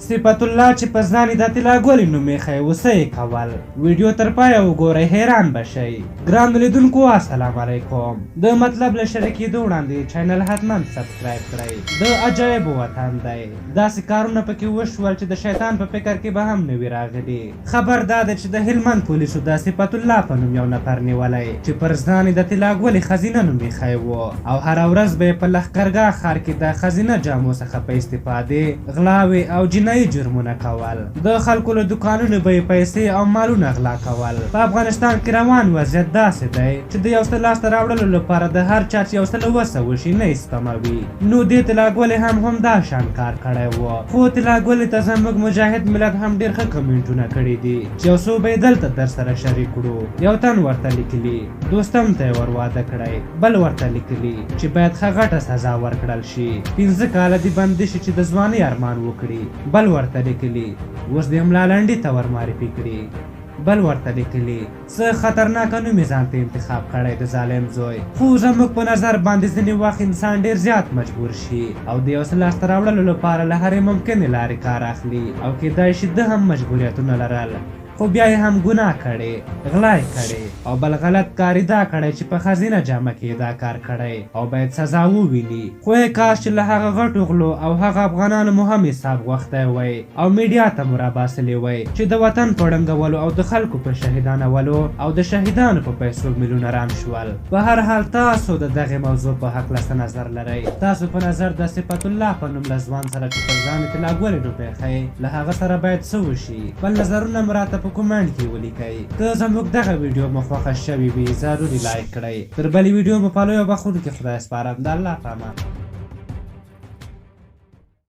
صفت الله چې په ځان یې د طلا ګلې نوم ایښی و، څه یې کول؟ ویډیو تر پایه وګورئ، حیران به شئ. ګرانو لیدونکو السلام علیکم. د مطلب له شریکېدو وړاندې چینل حتما سبسکرایب کړئ. د عجایبو وطن دی، داسې کارونه پکې وشول چې د شیطان په فکر کې به هم نه وي راغلي. خبر دا دی چې د هلمند پولیسو د صفت الله په نوم یو نفر نیولی چې پر ځان یې د طلا ګلې ښځینه نوم ایښی و او هره ورځ به یې په لښکرګاه ښار کې د ښځینه جامو څخه په استفادې غلاوې او جنایي جرمونه کول. د خلکو له دوکانونو به یې پیسې او مالونه غلا کول. په افغانستان کې روان وضعیت داسې دی چې د یو څه لاسته راوړلو لپاره د هر چا چې یو څه له وسه وشي نه یې سپموي. نو دې طلا ګلې هم همدا شان کار کړی و. خو طلا ګلې ته زموږ مجاهد ملت هم ډېر ښه کمنټونه کړي دي چې یو څو به یې دلته درسره شریک کړو. یو تن ورته لیکلي، دوستم ته یې ور واده کړی. بل ورته لیکلي چې باید ښه غټه سزا ورکړل شي، 5 کاله دې بندي شي چې د ځوانۍ ارمان وکړي. بل ورته لیکلي، اوس دې ملا لنډي ته ور معرفي کړي. بل ورته لیکلي، څه خطرناکه نوم یې ځان ته انتخاب کړی د ظالم زوی. خو زموږ په نظر باندې ځینې وخت انسان ډېر زیات مجبور شي او د یو څه لاسته راوړلو لپاره له هرې ممکنې لارې کار اخلي او کېدای شي ده هم مجبوریتونه لرل، خو بیا یې هم ګناه کړې، غلا یې کړې او بل غلط کار یې دا کړی چې په ښځینه جامه کې یې دا کار کړی او باید سزا وویني. خو ای کاش چې له هغه غټو غلو او هغه افغانانو مو هم حساب غوښتی وای او میډیا ته مو راباسلي وای چې د وطن په ړنګولو او د خلکو په شهیدانولو او د شهیدانو په پیسو میلیونران شول. په هر حال تاسو د دغې موضوع په هکله څه نظر لرئ؟ تاسو په نظر د صفت الله په نوم له ځوان سره چې پر ځان اطلاع ګولې ډوبېښی له هغه سره باید څه وشي؟ خپل نظرونه مو راته په کومنټ کې ولیکئ. که زموږ دغه ویډیو مو خوښه شوې وي ضرور یې لایک کړئ. تر بلې ویډیو مو په لوی او بخښونکي خدای سپارم. د الله په امان.